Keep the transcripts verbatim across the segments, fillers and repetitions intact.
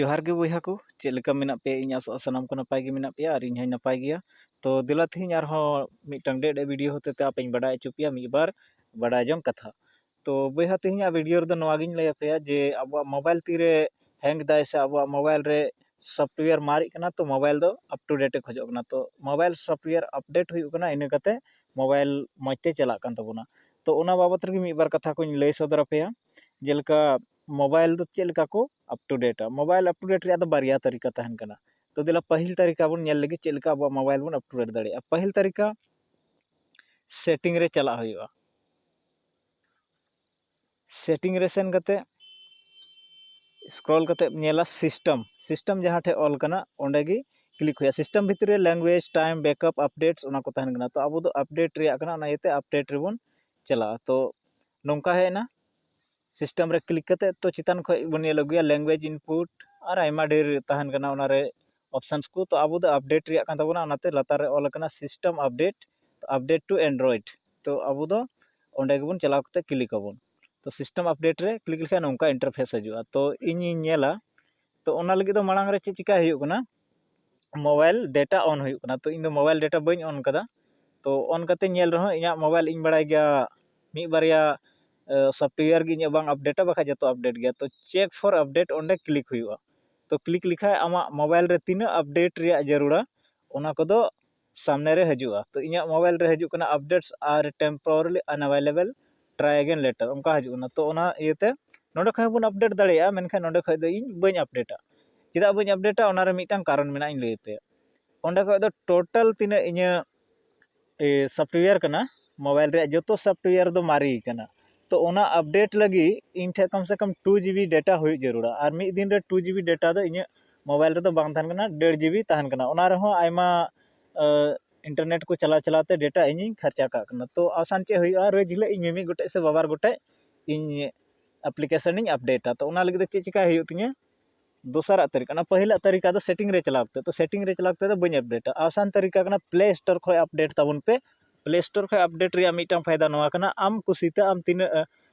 ᱡᱚᱦᱟᱨ ᱜᱮ ᱵᱚᱭᱦᱟ ᱠᱚ, ᱪᱮᱫ ᱞᱮᱠᱟ ᱢᱮᱱᱟᱜ ᱯᱮᱭᱟ? ᱤᱧ ᱟᱥᱚᱜᱼᱟ ᱥᱟᱱᱟᱢ ᱠᱚ ᱱᱟᱯᱟᱭ ᱜᱮ ᱢᱮᱱᱟᱜ ᱯᱮᱭᱟ ᱟᱨ ᱤᱧ ᱦᱚᱸᱧ ᱱᱟᱯᱟᱭ ᱜᱮᱭᱟ᱾ ᱛᱚ ᱫᱮᱞᱟ ᱛᱮᱦᱮᱧ ᱟᱨᱦᱚᱸ ᱢᱤᱫᱴᱟᱝ ᱰᱮᱴ ᱵᱷᱤᱰᱤᱭᱳ ᱦᱚᱛᱮᱛᱮ ᱟᱯᱮᱧ ᱵᱟᱰᱟᱭ ᱦᱚᱪᱚ ᱯᱮᱭᱟ ᱢᱤᱫ ᱵᱟᱨ ᱵᱟᱰᱟᱭ ᱡᱚᱝ ᱠᱟᱛᱷᱟ᱾ ᱛᱚ ᱵᱚᱭᱦᱟ, ᱛᱮᱦᱮᱧᱟᱜ ᱵᱷᱤᱰᱤᱭᱳ ᱨᱮᱫᱚ ᱱᱚᱣᱟ ᱜᱤᱧ ᱞᱟᱹᱭ ᱟᱯᱮᱭᱟ ᱡᱮ ᱟᱵᱚᱣᱟᱜ ᱢᱳᱵᱟᱭᱤᱞ ᱛᱤᱨᱮ ᱦᱮᱝ ᱫᱟᱭ ᱥᱮ ᱟᱵᱚᱣᱟᱜ ᱢᱳᱵᱟᱭᱤᱞ ᱨᱮ ᱥᱚᱯᱷᱴᱣᱮᱭᱟᱨ ᱢᱟᱨᱮᱜ ᱠᱟᱱᱟ, ᱛᱚ ᱢᱳᱵᱟᱭᱤᱞ ᱫᱚ ᱟᱯ ᱴᱩ ᱰᱮᱴ ᱮ ᱠᱷᱚᱡᱚᱜ ᱠᱟᱱᱟ᱾ ᱛᱚ ᱢᱳᱵᱟᱭᱤᱞ ᱥᱚᱯᱷᱴᱣᱮᱭᱟᱨ ᱟᱯᱰᱮᱴ ᱦᱩᱭᱩᱜ ᱠᱟᱱᱟ, ᱤᱱᱟᱹ ᱠᱟᱛᱮ ᱢᱳᱵᱟᱭᱤᱞ ᱢᱚᱡᱽ ᱛᱮ ᱪᱟᱞᱟᱜ ᱠᱟᱱ ᱛᱟᱵᱚᱱᱟ᱾ ᱛᱚ ᱚᱱᱟ ᱵᱟᱵᱚᱛ ᱨᱮᱜᱮ ᱢᱤᱫ ᱵᱟᱨ ᱠᱟᱛᱷᱟ ᱠᱚᱧ ᱞᱟᱹᱭ ᱥᱚᱫᱚᱨ ᱟᱯᱮᱭᱟ, ᱡᱮᱞᱮᱠᱟ ᱢᱳᱵᱟᱭᱤᱞ ᱫᱚ ᱪᱮᱫ ᱞᱮᱠᱟ ᱠᱚ up to data. Mobile up to date ᱨᱮᱭᱟᱜ ᱫᱚ ᱵᱟᱨᱭᱟ ᱛᱟᱹᱨᱤᱠᱟ ᱛᱟᱦᱮᱱ ᱠᱟᱱᱟ᱾ ᱛᱚ ᱫᱮᱞᱟ ᱯᱟᱹᱦᱤᱞ ᱛᱟᱹᱨᱤᱠᱟ ᱵᱚᱱ ᱧᱮᱞ ᱞᱮᱜᱮ, ᱪᱮᱫ ᱞᱮᱠᱟ ᱟᱵᱚᱣᱟᱜ ᱢᱳᱵᱟᱭᱤᱞ ᱵᱚᱱ ᱟᱯ ᱴᱩ ᱰᱮᱴ ᱫᱟᱲᱮᱭᱟᱜᱼᱟ᱾ ᱯᱟᱹᱦᱤᱞ ᱛᱟᱹᱨᱤᱠᱟ, ᱥᱮᱴᱤᱝ ᱨᱮ ᱪᱟᱞᱟᱜ ᱦᱩᱭᱩᱜᱼᱟ᱾ ᱥᱮᱴᱤᱝ ᱨᱮ ᱥᱮᱱ ᱠᱟᱛᱮ ᱥᱠᱨᱚᱞ ᱠᱟᱛᱮ ᱧᱮᱞᱟ ᱥᱤᱥᱴᱮᱢ, ᱥᱤᱥᱴᱮᱢ ᱡᱟᱦᱟᱸ ᱴᱷᱮᱡ ᱚᱞ ᱠᱟᱱᱟ ᱚᱸᱰᱮ ᱜᱮ ᱠᱞᱤᱠ ᱦᱩᱭᱩᱜᱼᱟ᱾ ᱥᱤᱥᱴᱮᱢ ᱵᱷᱤᱛᱨᱤ ᱨᱮ ᱞᱮᱝᱜᱩᱭᱮᱡᱽ, ᱴᱟᱭᱤᱢ, ᱵᱮᱠᱟᱯ, ᱟᱯᱰᱮᱴᱥ ᱚᱱᱟ ᱠᱚ ᱛᱟᱦᱮᱱ ᱠᱟᱱᱟ᱾ ᱛᱚ ᱟᱵᱚ ᱫᱚ ᱟᱯᱰᱮᱴ ᱨᱮᱭᱟᱜ ᱠᱟᱱᱟ, ᱚᱱᱟ ᱤᱭᱟᱹᱛᱮ ᱟᱯᱰᱮᱴ ᱨᱮᱵᱚᱱ ᱪᱟᱞᱟᱜᱼᱟ᱾ ᱛᱚ ᱱᱚᱝᱠᱟ ᱦᱮᱡ ᱮᱱᱟ, ᱥᱤᱥᱴᱮᱢ ᱨᱮ ᱠᱞᱤᱠ ᱠᱟᱛᱮ ᱛᱚ ᱪᱮᱛᱟᱱ ᱠᱷᱚᱡ ᱵᱚᱱ ᱧᱮᱞ ᱟᱹᱜᱩᱭᱟ ᱞᱮᱝᱜᱩᱭᱮᱡᱽ ᱤᱱᱯᱩᱴ ᱟᱨ ᱟᱭᱢᱟ ᱰᱷᱮᱨ ᱛᱟᱦᱮᱱ ᱠᱟᱱᱟ ᱚᱱᱟᱨᱮ ᱚᱯᱥᱮᱱᱥ ᱠᱚ᱾ ᱛᱚ ᱟᱵᱚ ᱫᱚ ᱟᱯᱰᱮᱴ ᱨᱮᱭᱟᱜ ᱠᱟᱱ ᱛᱟᱵᱚᱱᱟ, ᱚᱱᱟᱛᱮ ᱞᱟᱛᱟᱨ ᱨᱮ ᱚᱞ ᱟᱠᱟᱱᱟ system update, update two Android. ᱛᱚ ᱟᱵᱚ ᱫᱚ ᱚᱸᱰᱮ ᱜᱮᱵᱚᱱ ᱪᱟᱞᱟᱣ ᱠᱟᱛᱮ ᱠᱞᱤᱠ ᱟᱵᱚᱱ᱾ ᱛᱚ ᱥᱤᱥᱴᱮᱢ ᱟᱯᱰᱮᱴ ᱨᱮ ᱠᱞᱤᱠ ᱞᱮᱠᱷᱟᱱ ᱱᱚᱝᱠᱟ ᱤᱱᱴᱟᱨᱯᱷᱮᱥ ᱦᱤᱡᱩᱜᱼᱟ᱾ ᱛᱚ ᱤᱧᱤᱧ ᱧᱮᱞᱟ, ᱛᱚ ᱚᱱᱟ ᱞᱟᱹᱜᱤᱫ ᱫᱚ ᱢᱟᱲᱟᱝ ᱨᱮ ᱪᱮᱫ ᱪᱤᱠᱟᱹᱭ ᱦᱩᱭᱩᱜ ᱠᱟᱱᱟ, ᱢᱳᱵᱟᱭᱤᱞ ᱰᱮᱴᱟ ᱚᱱ ᱦᱩᱭᱩᱜ ᱠᱟᱱᱟ᱾ ᱛᱚ ᱤᱧ ᱫᱚ ᱢᱳᱵᱟᱭᱤᱞ ᱰᱮᱴᱟ ᱵᱟᱹᱧ ᱚᱱ ᱠᱟᱫᱟ᱾ ᱛᱚ ᱚᱱ ᱠᱟᱛᱮ ᱧᱮᱞ ᱨᱮᱦᱚᱸ ᱤᱧᱟᱹᱜ ᱢᱳᱵᱟᱭᱤᱞ, ᱤᱧ ᱵᱟᱲᱟᱭ ᱜᱮᱭᱟ ᱢᱤᱫ ᱵᱟᱨᱭᱟ ᱥᱚᱯᱷᱴᱣᱮᱭᱟᱨ ᱜᱮ ᱤᱧᱟᱹᱜ ᱵᱟᱝ ᱟᱯᱰᱮᱴᱟ, ᱵᱟᱠᱷᱟᱡ ᱡᱚᱛᱚ ᱟᱯᱰᱮᱴ ᱜᱮᱭᱟ᱾ ᱛᱚ ᱪᱮᱠ ᱯᱷᱚᱨ ᱟᱯᱰᱮᱴ ᱚᱸᱰᱮ ᱠᱞᱤᱠ ᱦᱩᱭᱩᱜᱼᱟ᱾ ᱛᱚ ᱠᱞᱤᱠ ᱞᱮᱠᱷᱟᱡ ᱟᱢᱟᱜ ᱢᱳᱵᱟᱭᱤᱞ ᱨᱮ ᱛᱤᱱᱟᱹᱜ ᱟᱯᱰᱮᱴ ᱨᱮᱭᱟᱜ ᱡᱟᱹᱨᱩᱲᱟ ᱚᱱᱟ ᱠᱚᱫᱚ ᱥᱟᱢᱱᱮ ᱨᱮ ᱦᱤᱡᱩᱜᱼᱟ᱾ ᱛᱚ ᱤᱧᱟᱹᱜ ᱢᱳᱵᱟᱭᱤᱞ ᱨᱮ ᱦᱤᱡᱩᱜ ᱠᱟᱱᱟ, updates are temporarily unavailable, try again later, ᱚᱱᱠᱟ ᱦᱤᱡᱩᱜ ᱠᱟᱱᱟ᱾ ᱛᱚ ᱚᱱᱟ ᱤᱭᱟᱹᱛᱮ ᱱᱚᱸᱰᱮ ᱠᱷᱚᱱ ᱦᱚᱸᱵᱚᱱ ᱟᱯᱰᱮᱴ ᱫᱟᱲᱮᱭᱟᱜᱼᱟ, ᱢᱮᱱᱠᱷᱟᱱ ᱱᱚᱸᱰᱮ ᱠᱷᱚᱱ ᱫᱚ ᱤᱧ ᱵᱟᱹᱧ ᱟᱯᱰᱮᱴᱟ᱾ ᱪᱮᱫᱟᱜ ᱵᱟᱹᱧ ᱟᱯᱰᱮᱴᱟ, ᱚᱱᱟ ᱨᱮ ᱢᱤᱫᱴᱟᱝ ᱠᱟᱨᱚᱱ ᱢᱮᱱᱟᱜᱼᱟ, ᱤᱧ ᱞᱟᱹᱭ ᱟᱯᱮᱭᱟ᱾ ᱚᱸᱰᱮ ᱠᱷᱚᱱ ᱫᱚ ᱴᱳᱴᱟᱞ ᱛᱤᱱᱟᱹᱜ ᱤᱧᱟᱹᱜ ᱥᱚᱯᱷᱴᱣᱮᱭᱟᱨ ᱠᱟᱱᱟ, ᱢᱳᱵᱟᱭᱤᱞ ᱨᱮᱭᱟᱜ ᱡᱚᱛᱚ ᱥᱚᱯᱷᱴᱣᱮᱭᱟᱨ ᱫᱚ ᱢᱟᱨᱮ ᱠᱟᱱᱟ᱾ ᱛᱚ ᱚᱱᱟ ᱟᱯᱰᱮᱴ ᱞᱟᱹᱜᱤᱫ ᱤᱧ ᱴᱷᱮᱱ ᱠᱚᱢ ᱥᱮ ᱠᱚᱢ ᱴᱩ ᱡᱤᱵᱤ ᱰᱮᱴᱟ ᱦᱩᱭᱩᱜ ᱡᱟᱹᱨᱩᱲᱟ, ᱟᱨ ᱢᱤᱫ ᱫᱤᱱ ᱨᱮ ᱴᱩ ᱡᱤᱵᱤ ᱰᱮᱴᱟ ᱫᱚ ᱤᱧᱟᱹᱜ ᱢᱳᱵᱟᱭᱤᱞ ᱨᱮᱫᱚ ᱵᱟᱝ ᱛᱟᱦᱮᱱ ᱠᱟᱱᱟ, ᱰᱮᱲ ᱡᱤᱵᱤ ᱛᱟᱦᱮᱱ ᱠᱟᱱᱟ᱾ ᱚᱱᱟ ᱨᱮᱦᱚᱸ ᱟᱭᱢᱟ ᱤᱱᱴᱟᱨᱱᱮᱴ ᱠᱚ ᱪᱟᱞᱟᱣ ᱪᱟᱞᱟᱣ ᱛᱮ ᱰᱮᱴᱟ ᱤᱧᱤᱧ ᱠᱷᱚᱨᱪᱟ ᱠᱟᱜ ᱠᱟᱱᱟ᱾ ᱛᱚ ᱟᱥᱟᱱ ᱪᱮᱫ ᱦᱩᱭᱩᱜᱼᱟ, ᱨᱳᱡᱽ ᱦᱤᱞᱳᱜ ᱤᱧ ᱢᱤᱢᱤᱫ ᱜᱚᱴᱮᱡ ᱥᱮ ᱵᱟᱵᱟᱨ ᱜᱚᱴᱮᱡ ᱤᱧ ᱟᱯᱞᱤᱠᱮᱥᱚᱱ ᱤᱧ ᱟᱯᱰᱮᱴᱟ᱾ ᱛᱚ ᱚᱱᱟ ᱞᱟᱹᱜᱤᱫ ᱫᱚ ᱪᱮᱫ ᱪᱤᱠᱟᱹᱭ ᱦᱩᱭᱩᱜ ᱛᱤᱧᱟᱹ? ᱫᱚᱥᱟᱨᱟᱜ ᱛᱟᱹᱨᱤᱠᱟ, ᱚᱱᱟ ᱯᱟᱹᱦᱤᱞᱟᱜ ᱛᱟᱹᱨᱤᱠᱟ ᱫᱚ ᱥᱮᱴᱤᱝ ᱨᱮ ᱪᱟᱞᱟᱣ ᱠᱟᱛᱮ, ᱛᱚ ᱥᱮᱴᱤᱝ ᱨᱮ ᱪᱟᱞᱟᱣ ᱠᱟᱛᱮ ᱫᱚ ᱵᱟᱹᱧ ᱟᱯᱰᱮᱴᱟ᱾ ᱟᱥᱟᱱ ᱛᱟᱹᱨᱤᱠᱟ ᱠᱟᱱᱟ, ᱯᱞᱮ ᱥᱴᱳᱨ ᱠᱷᱚᱱ ᱟᱯᱰᱮᱴ ᱛᱟᱵᱚᱱ ᱯᱮ᱾ ᱯᱞᱮ ᱥᱴᱳᱨ ᱠᱷᱚᱱ ᱟᱯᱰᱮᱴ ᱨᱮᱭᱟᱜ ᱢᱤᱫᱴᱟᱝ ᱯᱷᱟᱭᱫᱟ ᱱᱚᱣᱟ ᱠᱟᱱᱟ, ᱟᱢ ᱠᱩᱥᱤᱛᱮ ᱟᱢ ᱛᱤᱱᱟᱹᱜ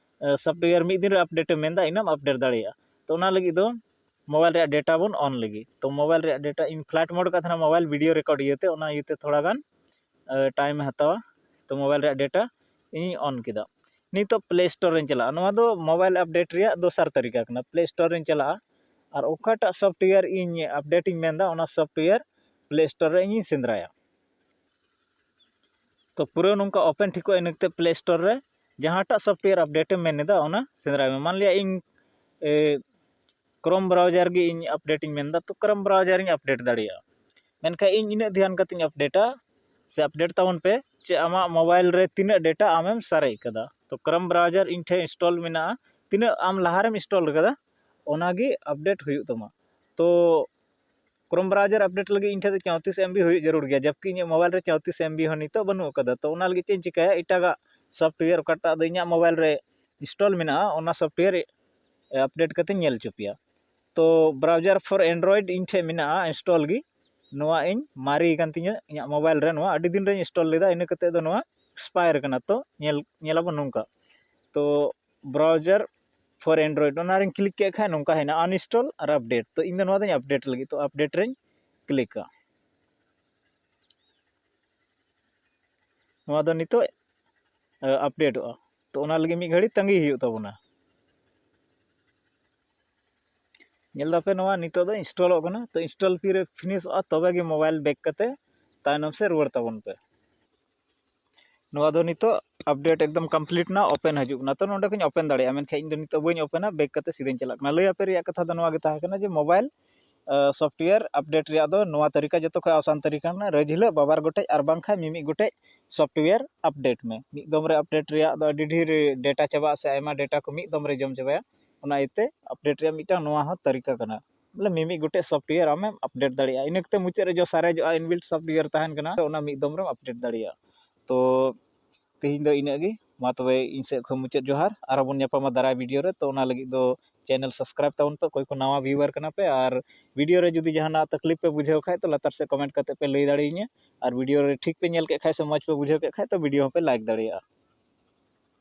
ᱥᱚᱯᱷᱴᱣᱮᱭᱟᱨ ᱢᱤᱫ ᱫᱤᱱ ᱨᱮ ᱟᱯᱰᱮᱴ ᱮᱢ ᱢᱮᱱᱫᱟ, ᱤᱱᱟᱹᱢ ᱟᱯᱰᱮᱴ ᱫᱟᱲᱮᱭᱟᱜᱼᱟ᱾ ᱛᱚ ᱚᱱᱟ ᱞᱟᱹᱜᱤᱫ ᱫᱚ ᱢᱳᱵᱟᱭᱤᱞ ᱨᱮᱭᱟᱜ ᱰᱮᱴᱟ ᱵᱚᱱ ᱚᱱ ᱞᱟᱹᱜᱤᱫ᱾ ᱛᱚ ᱢᱳᱵᱟᱭᱤᱞ ᱨᱮᱭᱟᱜ ᱰᱮᱴᱟ ᱤᱧ ᱯᱷᱞᱟᱭᱤᱴ ᱢᱳᱰ ᱟᱠᱟᱫ ᱛᱟᱦᱮᱱᱟ ᱢᱳᱵᱟᱭᱤᱞ ᱵᱷᱤᱰᱤᱭᱳ ᱨᱮᱠᱚᱨᱰ ᱤᱭᱟᱹᱛᱮ, ᱚᱱᱟ ᱤᱭᱟᱹᱛᱮ ᱛᱷᱚᱲᱟ ᱜᱟᱱ ᱴᱟᱭᱤᱢ ᱮ ᱦᱟᱛᱟᱣᱟ᱾ ᱛᱚ ᱢᱳᱵᱟᱭᱤᱞ ᱨᱮᱭᱟᱜ ᱰᱮᱴᱟ ᱤᱧᱤᱧ ᱚᱱ ᱠᱮᱫᱟ᱾ ᱱᱤᱛᱚᱜ ᱯᱞᱮ ᱥᱴᱳᱨ ᱨᱮᱧ ᱪᱟᱞᱟᱜᱼᱟ᱾ ᱱᱚᱣᱟ ᱫᱚ ᱢᱳᱵᱟᱭᱤᱞ ᱟᱯᱰᱮᱴ ᱨᱮᱭᱟᱜ ᱫᱚᱥᱟᱨ ᱛᱟᱹᱨᱤᱠᱟ ᱠᱟᱱᱟ᱾ ᱯᱞᱮ ᱥᱴᱳᱨ ᱨᱮᱧ ᱪᱟᱞᱟᱜᱼᱟ ᱟᱨ ᱚᱠᱟᱴᱟᱜ ᱥᱚᱯᱷᱴᱣᱮᱭᱟᱨ ᱤᱧ ᱟᱯᱰᱮᱴ ᱤᱧ ᱢᱮᱱᱫᱟ, ᱚᱱᱟ ᱥᱚᱯᱷᱴᱣᱮᱭᱟᱨ ᱯᱞᱮ ᱥᱴᱳᱨ ᱨᱮ ᱤᱧᱤᱧ ᱥᱮᱸᱫᱽᱨᱟᱭᱟ᱾ ᱛᱚ ᱯᱩᱨᱟᱹ ᱱᱚᱝᱠᱟ ᱳᱯᱮᱱ ᱴᱷᱤᱠᱚᱜᱼᱟ᱾ ᱤᱱᱟᱹ ᱠᱟᱛᱮ ᱯᱞᱮ ᱥᱴᱳᱨ ᱨᱮ ᱡᱟᱦᱟᱸᱴᱟᱜ ᱥᱚᱯᱷᱴᱣᱮᱭᱟᱨ ᱟᱯᱰᱮᱴ ᱮᱢ ᱢᱮᱱ ᱮᱫᱟ, ᱚᱱᱟ ᱥᱮᱸᱫᱽᱨᱟᱭ ᱢᱮ᱾ ᱢᱟᱱ ᱞᱤᱭᱟ ᱤᱧ ᱮ, ᱠᱨᱳᱢ ᱵᱨᱟᱣᱡᱟᱨ ᱜᱮ ᱤᱧ ᱟᱯᱰᱮᱴ ᱤᱧ ᱢᱮᱱᱫᱟ, ᱛᱚ ᱠᱨᱳᱢ ᱵᱨᱟᱣᱡᱟᱨ ᱤᱧ ᱟᱯᱰᱮᱴ ᱫᱟᱲᱮᱭᱟᱜᱼᱟ᱾ ᱢᱮᱱᱠᱷᱟᱱ ᱤᱧ ᱤᱱᱟᱹᱜ ᱫᱷᱮᱭᱟᱱ ᱠᱟᱛᱮᱧ ᱟᱯᱰᱮᱴᱟ ᱥᱮ ᱟᱯᱰᱮᱴ ᱛᱟᱵᱚᱱ ᱯᱮ ᱡᱮ ᱟᱢᱟᱜ ᱢᱳᱵᱟᱭᱤᱞ ᱨᱮ ᱛᱤᱱᱟᱹᱜ ᱰᱮᱴᱟ ᱟᱢᱮᱢ ᱥᱟᱨᱮᱡ ᱠᱟᱫᱟ᱾ ᱛᱚ ᱠᱨᱳᱢ ᱵᱨᱟᱣᱡᱟᱨ ᱤᱧ ᱴᱷᱮᱱ ᱤᱱᱥᱴᱚᱞ ᱢᱮᱱᱟᱜᱼᱟ, ᱛᱤᱱᱟᱹᱜ ᱟᱢ ᱞᱟᱦᱟᱨᱮᱢ ᱤᱱᱥᱴᱚᱞ ᱠᱟᱫᱟ ᱚᱱᱟᱜᱮ ᱟᱯᱰᱮᱴ ᱦᱩᱭᱩᱜ ᱛᱟᱢᱟ᱾ ᱛᱚ ᱠᱨᱳᱢ ᱵᱨᱟᱣᱡᱟᱨ ᱟᱯᱰᱮᱴ ᱞᱟᱹᱜᱤᱫ ᱤᱧ ᱴᱷᱮᱱ ᱫᱚ ᱪᱳᱭᱛᱨᱤᱥ ᱮᱢ ᱵᱤ ᱦᱩᱭᱩᱜ ᱡᱟᱹᱨᱩᱲ ᱜᱮᱭᱟ, ᱡᱚᱵᱠᱤ ᱤᱧᱟᱹᱜ ᱢᱳᱵᱟᱭᱤᱞ ᱨᱮ ᱪᱳᱭᱛᱨᱤᱥ ᱮᱢ ᱵᱤ ᱦᱚᱸ ᱱᱤᱛᱚᱜ ᱵᱟᱹᱱᱩᱜ ᱟᱠᱟᱫᱟ᱾ ᱛᱚ ᱚᱱᱟ ᱞᱟᱹᱜᱤᱫ ᱪᱮᱫ ᱤᱧ ᱪᱤᱠᱟᱹᱭᱟ, ᱮᱴᱟᱜᱟᱜ ᱥᱚᱯᱷᱴᱣᱮᱭᱟᱨ ᱚᱠᱟᱴᱟᱜ ᱫᱚ ᱤᱧᱟᱹᱜ ᱢᱳᱵᱟᱭᱤᱞ ᱨᱮ ᱤᱱᱥᱴᱚᱞ ᱢᱮᱱᱟᱜᱼᱟ, ᱚᱱᱟ ᱥᱚᱯᱷᱴᱣᱮᱭᱟᱨ ᱟᱯᱰᱮᱴ ᱠᱟᱛᱮᱧ ᱧᱮᱞ ᱦᱚᱪᱚ ᱯᱮᱭᱟ᱾ ᱛᱚ ᱵᱨᱟᱣᱡᱟᱨ ᱯᱷᱚᱨ ᱮᱱᱰᱨᱚᱭᱮᱰ ᱤᱧ ᱴᱷᱮᱱ ᱢᱮᱱᱟᱜᱼᱟ ᱤᱱᱥᱴᱚᱞ ᱜᱮ᱾ ᱱᱚᱣᱟ ᱤᱧ ᱢᱟᱨᱮ ᱟᱠᱟᱱ ᱛᱤᱧᱟᱹ, ᱤᱧᱟᱹᱜ ᱢᱳᱵᱟᱭᱤᱞ ᱨᱮ ᱱᱚᱣᱟ ᱟᱹᱰᱤ ᱫᱤᱱ ᱨᱮᱧ ᱤᱱᱥᱴᱚᱞ ᱞᱮᱫᱟ, ᱤᱱᱟᱹ ᱠᱟᱛᱮᱫ ᱫᱚ ᱱᱚᱣᱟ ᱮᱠᱥᱯᱟᱭᱟᱨ ᱠᱟᱱᱟ᱾ ᱛᱚ ᱧᱮᱞ, ᱧᱮᱞᱟᱵᱚᱱ ᱱᱚᱝᱠᱟ᱾ ᱛᱚ ᱵᱨᱟᱣᱡᱟᱨ ᱯᱷᱚᱨ ᱮᱱᱰᱨᱚᱭᱮᱰ, ᱚᱱᱟ ᱨᱮᱧ ᱠᱞᱤᱠ ᱠᱮᱫ ᱠᱷᱟᱱ ᱱᱚᱝᱠᱟ ᱦᱮᱱᱟᱜᱼᱟ ᱟᱱᱤᱱᱥᱴᱚᱞ ᱟᱨ ᱟᱯᱰᱮᱴ᱾ ᱛᱚ ᱤᱧ ᱫᱚ ᱱᱚᱣᱟ ᱫᱚᱧ ᱟᱯᱰᱮᱴ ᱞᱟᱹᱜᱤᱫ, ᱛᱚ ᱟᱯᱰᱮᱴ ᱨᱮᱧ ᱠᱞᱤᱠᱟ᱾ ᱱᱚᱣᱟ ᱫᱚ ᱱᱤᱛᱚᱜ ᱟᱯᱰᱮᱴᱚᱜᱼᱟ᱾ ᱛᱚ ᱚᱱᱟ ᱞᱟᱹᱜᱤᱫ ᱢᱤᱫ ᱜᱷᱟᱹᱲᱤ ᱛᱟᱺᱜᱤ ᱦᱩᱭᱩᱜ ᱛᱟᱵᱚᱱᱟ᱾ ᱧᱮᱞ ᱫᱟᱯᱮ ᱱᱚᱣᱟ ᱱᱤᱛᱚᱜ ᱫᱚ ᱤᱱᱥᱴᱚᱞᱚᱜ ᱠᱟᱱᱟ᱾ ᱛᱚ ᱤᱱᱥᱴᱚᱞ ᱯᱷᱤᱨ ᱯᱷᱤᱱᱤᱥᱚᱜᱼᱟ, ᱛᱚᱵᱮ ᱜᱮ ᱢᱳᱵᱟᱭᱤᱞ ᱵᱮᱠ ᱠᱟᱛᱮ ᱛᱟᱭᱱᱚᱢ ᱥᱮᱫ ᱨᱩᱣᱟᱹᱲ ᱛᱟᱵᱚᱱ ᱯᱮ᱾ ᱱᱚᱣᱟ ᱫᱚ ᱱᱤᱛᱚᱜ ᱟᱯᱰᱮᱴ ᱮᱠᱫᱚᱢ ᱠᱚᱢᱯᱞᱤᱴ ᱮᱱᱟ, ᱳᱯᱮᱱ ᱦᱤᱡᱩᱜ ᱠᱟᱱᱟ᱾ ᱛᱚ ᱱᱚᱸᱰᱮ ᱠᱷᱚᱱᱤᱧ ᱳᱯᱮᱱ ᱫᱟᱲᱮᱭᱟᱜᱼᱟ, ᱢᱮᱱᱠᱷᱟᱱ ᱤᱧ ᱫᱚ ᱱᱤᱛᱚᱜ ᱵᱟᱹᱧ ᱳᱯᱮᱱᱟ, ᱵᱮᱠ ᱠᱟᱛᱮ ᱥᱤᱫᱷᱟᱹᱧ ᱪᱟᱞᱟᱜ ᱠᱟᱱᱟ᱾ ᱞᱟᱹᱭ ᱟᱯᱮ ᱨᱮᱭᱟᱜ ᱠᱟᱛᱷᱟ ᱫᱚ ᱱᱚᱣᱟ ᱜᱮ ᱛᱟᱦᱮᱸ ᱠᱟᱱᱟ ᱡᱮ ᱢᱳᱵᱟᱭᱤᱞ ᱥᱚᱯᱷᱴᱣᱮᱭᱟᱨ ᱟᱯᱰᱮᱴ ᱨᱮᱭᱟᱜ ᱫᱚ ᱱᱚᱣᱟ ᱛᱟᱹᱨᱤᱠᱟ ᱡᱚᱛᱚ ᱠᱷᱚᱱ ᱟᱥᱟᱱ ᱛᱟᱹᱨᱤᱠᱟ ᱠᱟᱱᱟ᱾ ᱨᱳᱡᱽ ᱦᱤᱞᱳᱜ ᱵᱟᱵᱟᱨ ᱜᱚᱴᱮᱡ ᱟᱨ ᱵᱟᱝᱠᱷᱟᱱ ᱢᱤᱢᱤᱫ ᱜᱚᱴᱮᱡ ᱥᱚᱯᱷᱴᱣᱮᱭᱟᱨ ᱟᱯᱰᱮᱴ ᱢᱮ᱾ ᱢᱤᱫ ᱫᱚᱢ ᱨᱮ ᱟᱯᱰᱮᱴ ᱨᱮᱭᱟᱜ ᱫᱚ ᱟᱹᱰᱤ ᱰᱷᱮᱨ ᱰᱮᱴᱟ ᱪᱟᱵᱟᱜᱼᱟ ᱥᱮ ᱟᱭᱢᱟ ᱰᱮᱴᱟ ᱠᱚ ᱢᱤᱫ ᱫᱚᱢ ᱨᱮ ᱡᱚᱢ ᱪᱟᱵᱟᱭᱟ᱾ ᱚᱱᱟ ᱤᱭᱟᱹᱛᱮ ᱟᱯᱰᱮᱴ ᱨᱮᱭᱟᱜ ᱢᱤᱫᱴᱟᱝ ᱱᱚᱣᱟ ᱦᱚᱸ ᱛᱟᱹᱨᱤᱠᱟ ᱠᱟᱱᱟ, ᱵᱚᱞᱮ ᱢᱤᱢᱤᱫ ᱜᱚᱴᱮᱡ ᱥᱚᱯᱷᱴᱣᱮᱭᱟᱨ ᱟᱢᱮᱢ ᱟᱯᱰᱮᱴ ᱫᱟᱲᱮᱭᱟᱜᱼᱟ᱾ ᱤᱱᱟᱹ ᱠᱟᱛᱮ ᱢᱩᱪᱟᱹᱫ ᱨᱮ ᱡᱚ ᱥᱟᱨᱮᱡᱚᱜᱼᱟ, ᱤᱱᱵᱤᱞᱴ ᱥᱚᱯᱷᱴᱣᱮᱭᱟᱨ ᱛᱟᱦᱮᱱ ᱠᱟᱱᱟ, ᱚᱱᱟ ᱢᱤᱫ ᱫᱚᱢ ᱨᱮᱢ ᱟᱯᱰᱮᱴ ᱫᱟᱲᱮᱭᱟᱜᱼᱟ᱾ ᱛᱚ ᱛᱮᱦᱮᱧ ᱫᱚ ᱤᱱᱟᱹᱜ ᱜᱮ᱾ ᱢᱟ ᱛᱚᱵᱮ ᱤᱧ ᱥᱮᱫ ᱠᱷᱚᱱ ᱢᱩᱪᱟᱹᱫ ᱡᱚᱦᱟᱨ᱾ ᱟᱨᱦᱚᱸ ᱵᱚᱱ ᱧᱟᱯᱟᱢᱟ ᱫᱟᱨᱟᱭ ᱵᱷᱤᱰᱤᱭᱳ ᱨᱮ᱾ ᱛᱚ ᱚᱱᱟ ᱞᱟᱹᱜᱤᱫ ᱫᱚ ᱪᱮᱱᱮᱞ ᱥᱟᱵᱥᱠᱨᱟᱭᱤᱵ ᱛᱟᱵᱚᱱ ᱯᱮ, ᱚᱠᱚᱭ ᱠᱚ ᱱᱟᱣᱟ ᱵᱷᱤᱭᱩᱣᱟᱨ ᱠᱟᱱᱟ ᱯᱮ᱾ ᱟᱨ ᱵᱷᱤᱰᱤᱭᱳ ᱨᱮ ᱡᱩᱫᱤ ᱡᱟᱦᱟᱱᱟᱜ ᱛᱟᱠᱞᱤᱯ ᱯᱮ ᱵᱩᱡᱷᱟᱹᱣ ᱠᱷᱟᱡ, ᱛᱚ ᱞᱟᱛᱟᱨ ᱥᱮᱫ ᱠᱚᱢᱮᱱᱴ ᱠᱟᱛᱮ ᱯᱮ ᱞᱟᱹᱭ ᱫᱟᱲᱮᱭᱟᱹᱧᱟ᱾ ᱟᱨ ᱵᱷᱤᱰᱤᱭᱳ ᱨᱮ ᱴᱷᱤᱠ ᱯᱮ ᱧᱮᱞ ᱠᱮᱫ ᱠᱷᱟᱡ ᱥᱮ ᱢᱚᱡᱽ ᱯᱮ ᱵᱩᱡᱷᱟᱹᱣ ᱠᱮᱫ ᱠᱷᱟᱡ, ᱛᱚ ᱵᱷᱤᱰᱤᱭᱳ ᱦᱚᱸᱯᱮ ᱞᱟᱭᱤᱠ ᱫᱟᱲᱮᱭᱟᱜᱼᱟ᱾